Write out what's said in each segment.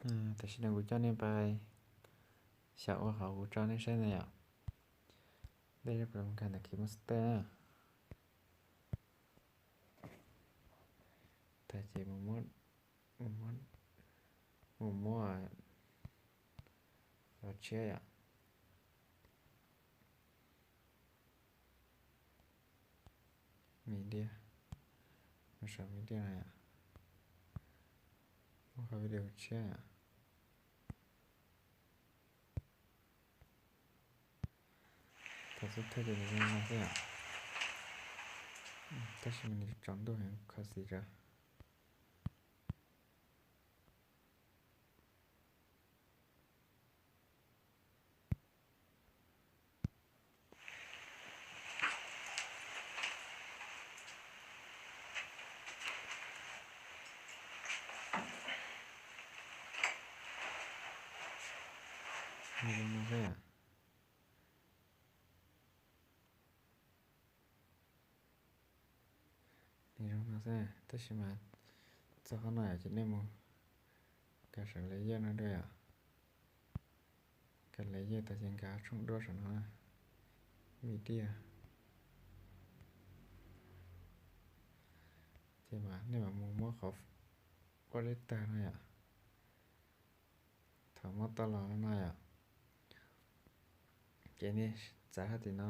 Tam sim no kuv coj nej pais xyaum ua qhov kuv tso nej saib ntawd yom. Dej zaj plas nkag ntawm KineMaster na. Tag ces mus muab, mus muab, mus muab qhov tshiab yom. Media, mus saum media no yom. Muab qhov video tshiab yom. Thaum xub thawj ces nws zoo no xwb yom. Tab sis mas nws tsaus ntuj heev, kho xim tso. Nws zoo no xwb yom. Nws zoo no xwb, tab sis mas txog qhov no yom ces nej mus nkag saum layer no dua yom. Nkag layer tas ces nkag tshooj duab saum no, media. Ces mas nej mam mus muab qhov ua lej tag no yom. Thaum muab tau los no yom, ces nej txav sab tim no,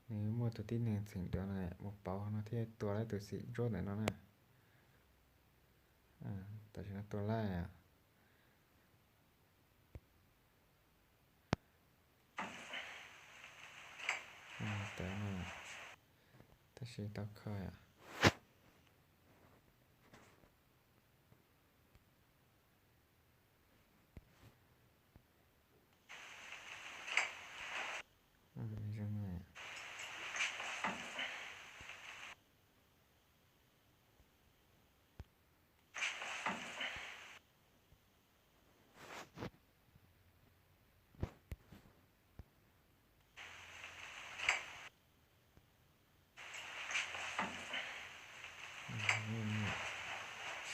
nws muaj tus tib neeg txheem duav no mus pauv no thiaj tua laib tus xim ntsuab ntawm no na. Tam sim no tua laib yom. Tawm no, tab sis tau kho yom.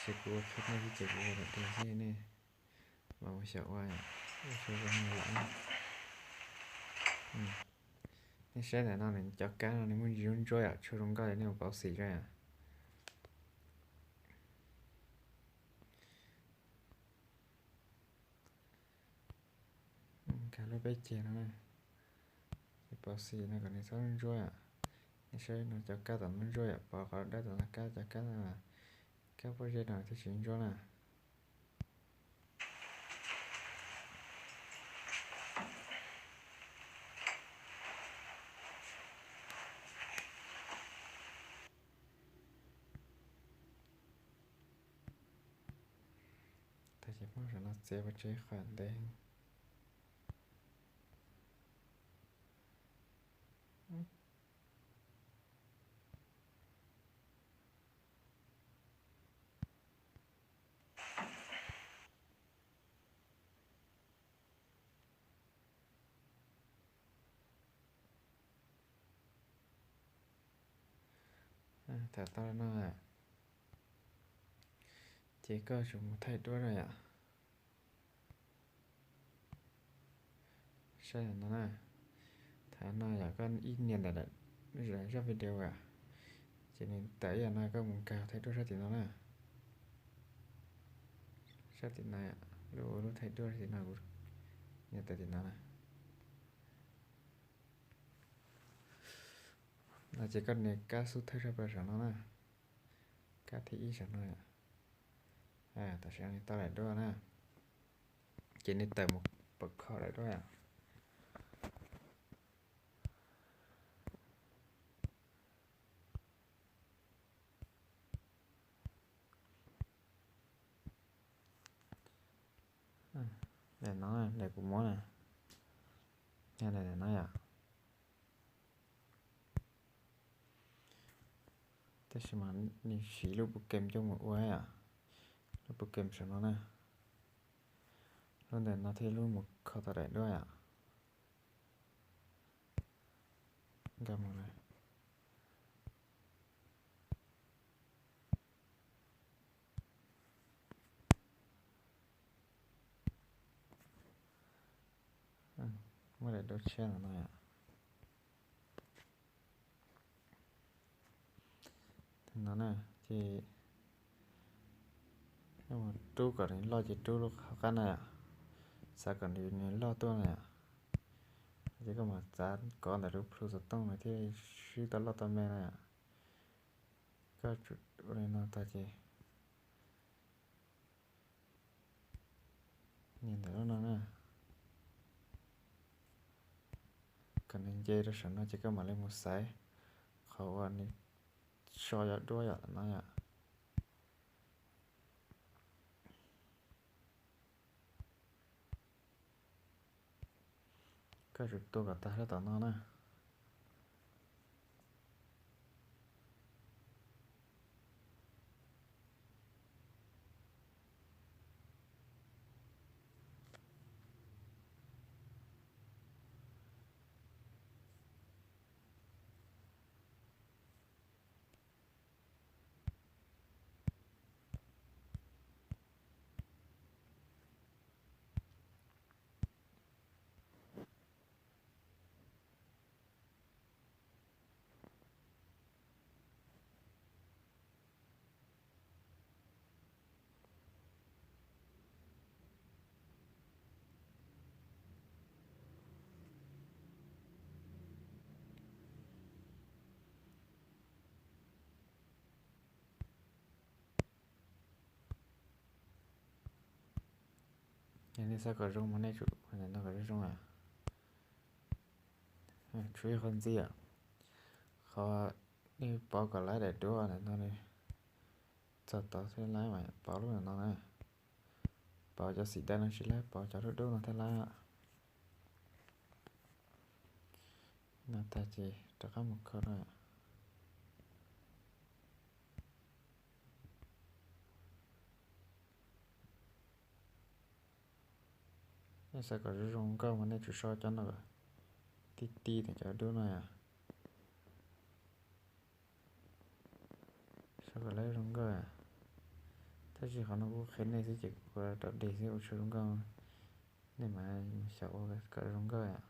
Ces kuv ua qhia nej xwb ces kuv ua lawm tiag xwb nej mam mus xyaum ua, ua tsuas zoo lam. Nej saib ntawm no nws cov kab no nws muaj ntsis ntsuab ntsuab yom, tshua zoo nkauj nej mus pauv xim rau yom. Nkag lub peb ceg no na, ces pauv xim no kom nws txhob ntsuab yom. Nej saib no cov kab tom no ntsuab yom, pauv qhov dawb tom no kab, cov kab no, kab pob zeb no thiaj tsis ntsuab na. Tag ces poob saum no txiav pov tseg qhov ntev. Tham tau no, ces koj tsum mus thaij duab na yom. Saib no na, tham no yom, koj ib nias ntawm zaj video a, ces nws tawm ib yam no, koj mus nkag thaij duab sab tim no na. Sab tim no, lub lub thaij duab sab tim no, kuv nias tawm tim no na. No ces koj nias kab xub thawj sab plaws saum no na, kab thib ib saum no. Tam sim no nws tau daim duab na, ces nws tawm mus pom kho daim duab yom. Daim no, daim kuv muab na, yog daim no yom. Tab sis mas nws siv lub program coj mus ua yom, lub program saum no na. Lub ntawm no thiaj lub mus kho tau daim duab yom. Nkag mus na. Muaj daim duab tshiab no no yom. No na, ces mus rub kom nws loj ces rub lub hauv qab na yom. Xav kom nws loj tuaj na yom. Ces koj mam txav kov ntawm lub plus xov tooj nws thiaj swb tau loj tau me na yom. Koj tsum ua li no tag ces nias ntawm lub no na. Kom nws nce rau saum no ces koj mam li mus xaiv qhov uas nws so cov duab yom no yom. Koj tsum tua kom tag rau tom no na. Yog nej xav kom zoo mas nej tsum ua ntawm no kom zoo zoo na. Tshuav ib qho ntxiv yom, qhov nej pauv kom lawv daim duab ntawm no, txog tod thiaj lawv mas pauv lub ntawm no na. Pauv cov xim dawb no tsis lawv, pauv cov dub dub no thiaj lawv. No tag ces rov qab mus kho rau. Nej xav kom zoo zoo nkauj mas nej tsum sau cov no kom ti ti ntawm cov dub no yom. Sau kom lawv zoo nkauj. Tab sis qhov no kuv qhia nej xwb ces kuv rau deg xwb ua tsis zoo nkauj. Nej mas xyaum ua kom zoo nkauj yom.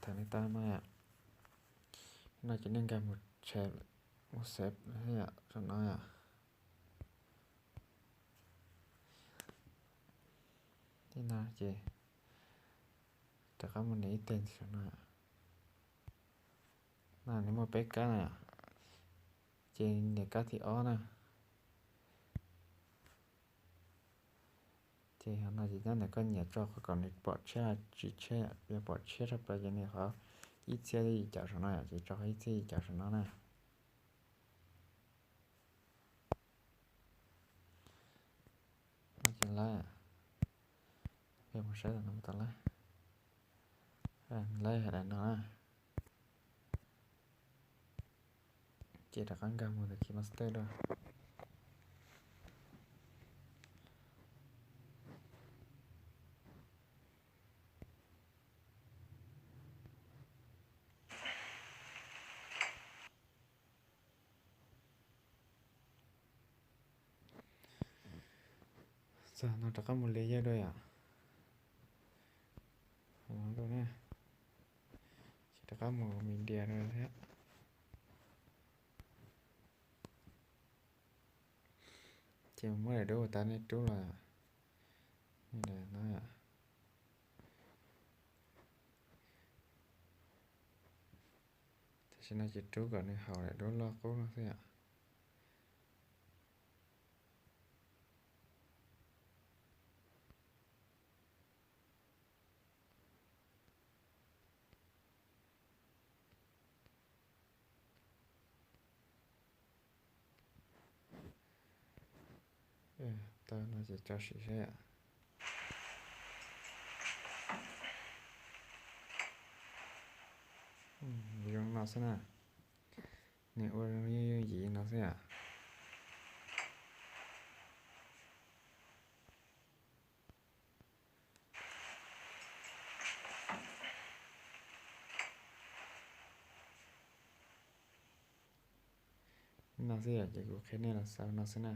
Tham li tau no yom. No ces nej nkag mus, mus xev yom, saum no yom. Li no ces rov qab mus nias ib teg saum no. No nws muaj peb kab na yom, ces nias kab thib ob na. Ces no ces nyob ntawm koj nyiam tso qhov kom nws pom tshiab tsis tshiab, yog pom tshiab tshaj plaws ces nias qhov ib txhiab yim caum saum no yom, ces tso qhov ib txhiab yim caum saum no na. No ces lawv, peb mus saib no tau lawm, lawv hais daim no na. Ces rov qab nkag mus ntawm KineMaster dua. Txog no rov qab mus layer dua yom. Mus dua na. Rov qab mus media no thiab. Ces muab daim duab ua tas nej rub los. Tam sim no ces rub kom nws haum daim duab loj qub no xwb yom. Tau no ces tso sim saib yom. Zoo no xwb na. Nws ua yooj yooj yim no xwb yom. No xwb yom, ces kuv qhia nej los xaus no xwb na.